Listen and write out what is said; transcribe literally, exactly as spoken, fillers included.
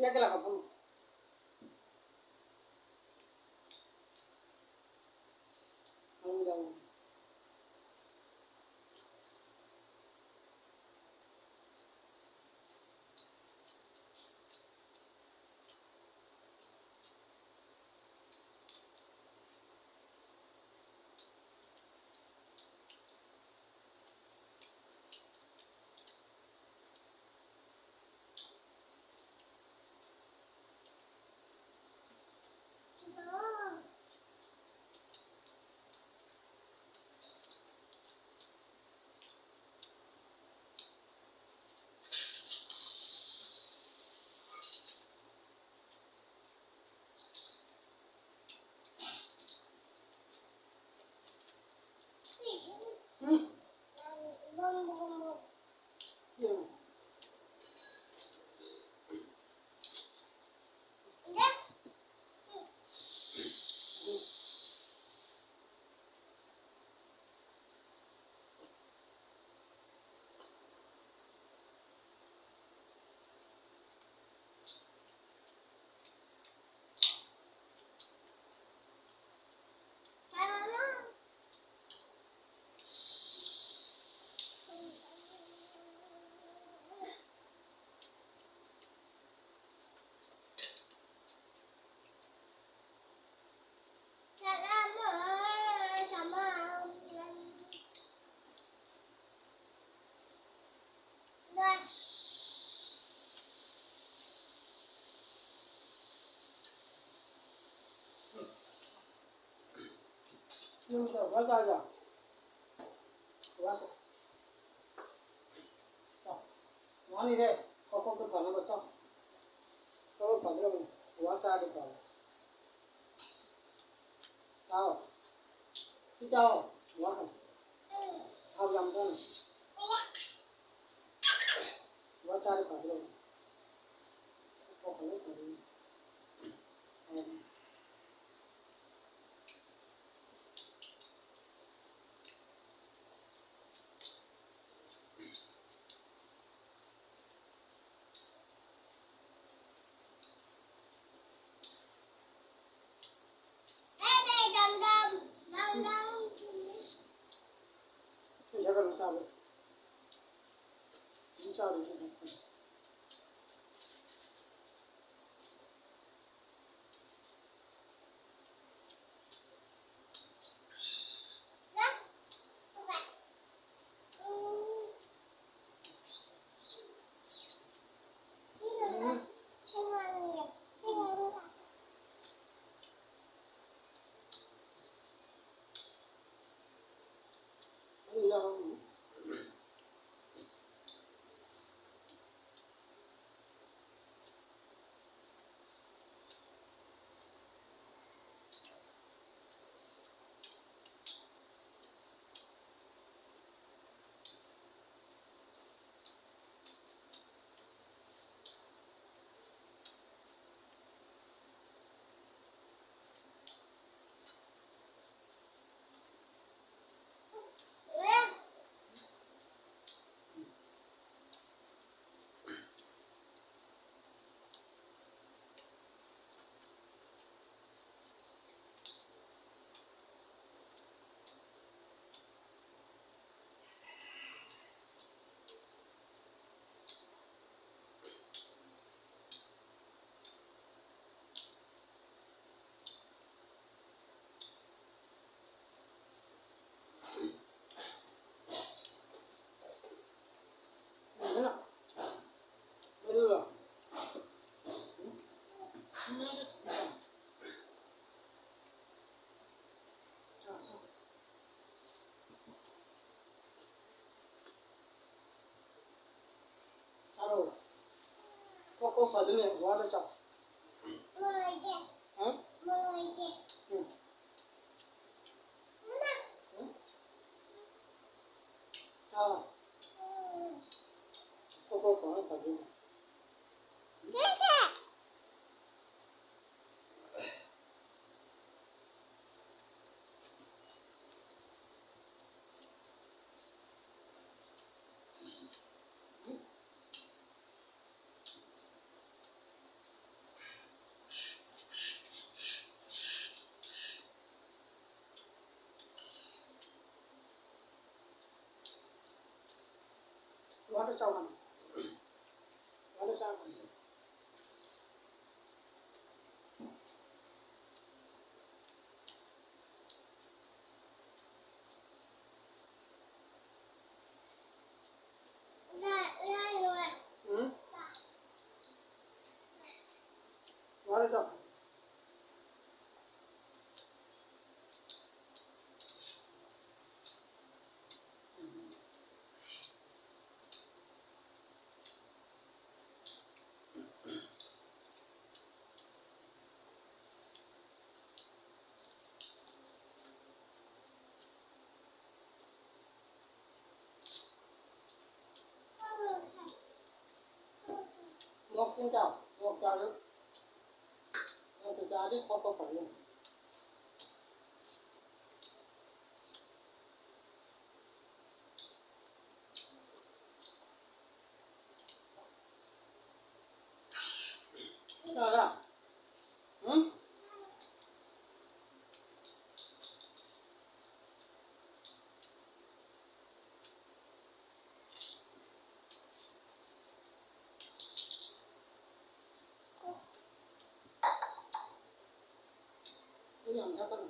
Ya que la compramos. Ay, mira, bueno. ꯅꯪ ꯆꯥꯛ ꯈꯔ ꯆꯥꯔꯒ ꯋꯥꯁꯦ꯫ ꯆꯥꯎ꯫ ꯋꯥꯅꯤꯔꯦ꯫ ꯀꯣꯛ ꯀꯣꯛꯇ ꯐꯅꯕ ꯆꯥꯎ꯫ ꯀꯣꯛ ꯐꯗ꯭ꯔꯕꯅꯤ꯫ ꯋꯥ ꯆꯥꯔꯗꯤ ꯐꯕ꯫ ꯆꯥꯎ꯫ ꯁꯤ ꯆꯥꯎ꯫ ꯋꯥ ꯈꯔ꯫ ꯊꯥꯎ ꯌꯥꯝ ꯆꯥꯅꯨ꯫ ꯋꯥ ꯆꯥꯔꯗꯤ ꯐꯗ꯭ꯔꯕꯅꯤ꯫ ꯀꯣꯛ ꯀꯣꯛꯇ ꯐꯅꯕ꯫ ꯄꯩꯁꯥ ꯀꯩꯅꯣ ꯆꯥꯕ꯫ ꯑꯗꯨꯝ ꯆꯥꯕ꯫ ꯆꯥꯔꯣ꯫ ꯀꯣꯛ ꯀꯣꯛ ꯐꯗꯣꯏꯅꯦ, ꯋꯥꯗ ꯆꯥꯎ꯫ ꯍꯥ? ꯎꯝ꯫ ꯎꯝ? ꯆꯥꯎ꯫ ꯀꯣꯛ ꯀꯣꯛ ꯀꯃꯥꯏꯅ ꯐꯗꯣꯏꯅꯣ? ꯋꯥꯗ ꯆꯥꯎꯔꯝꯃꯤ꯫ ꯋꯥꯗ ꯆꯥꯎꯔꯝꯃꯤ꯫ ꯎꯝ? ꯋꯥꯗ ꯆꯥꯎꯔꯝꯃꯤ꯫ ꯃꯣꯔꯣꯛ ꯆꯤꯡ ꯆꯥꯎ꯫ ꯃꯣꯔꯣꯛ ꯆꯥꯎ꯫ ꯃꯣꯔꯣꯛ ꯆꯥꯎꯗꯤ ꯈꯣꯛꯄ ꯐꯕꯅꯤ꯫ ꯆꯥꯔ? ꯎꯝ? ꯑꯩ ꯌꯥꯝ ꯊꯛꯀꯅꯨ꯫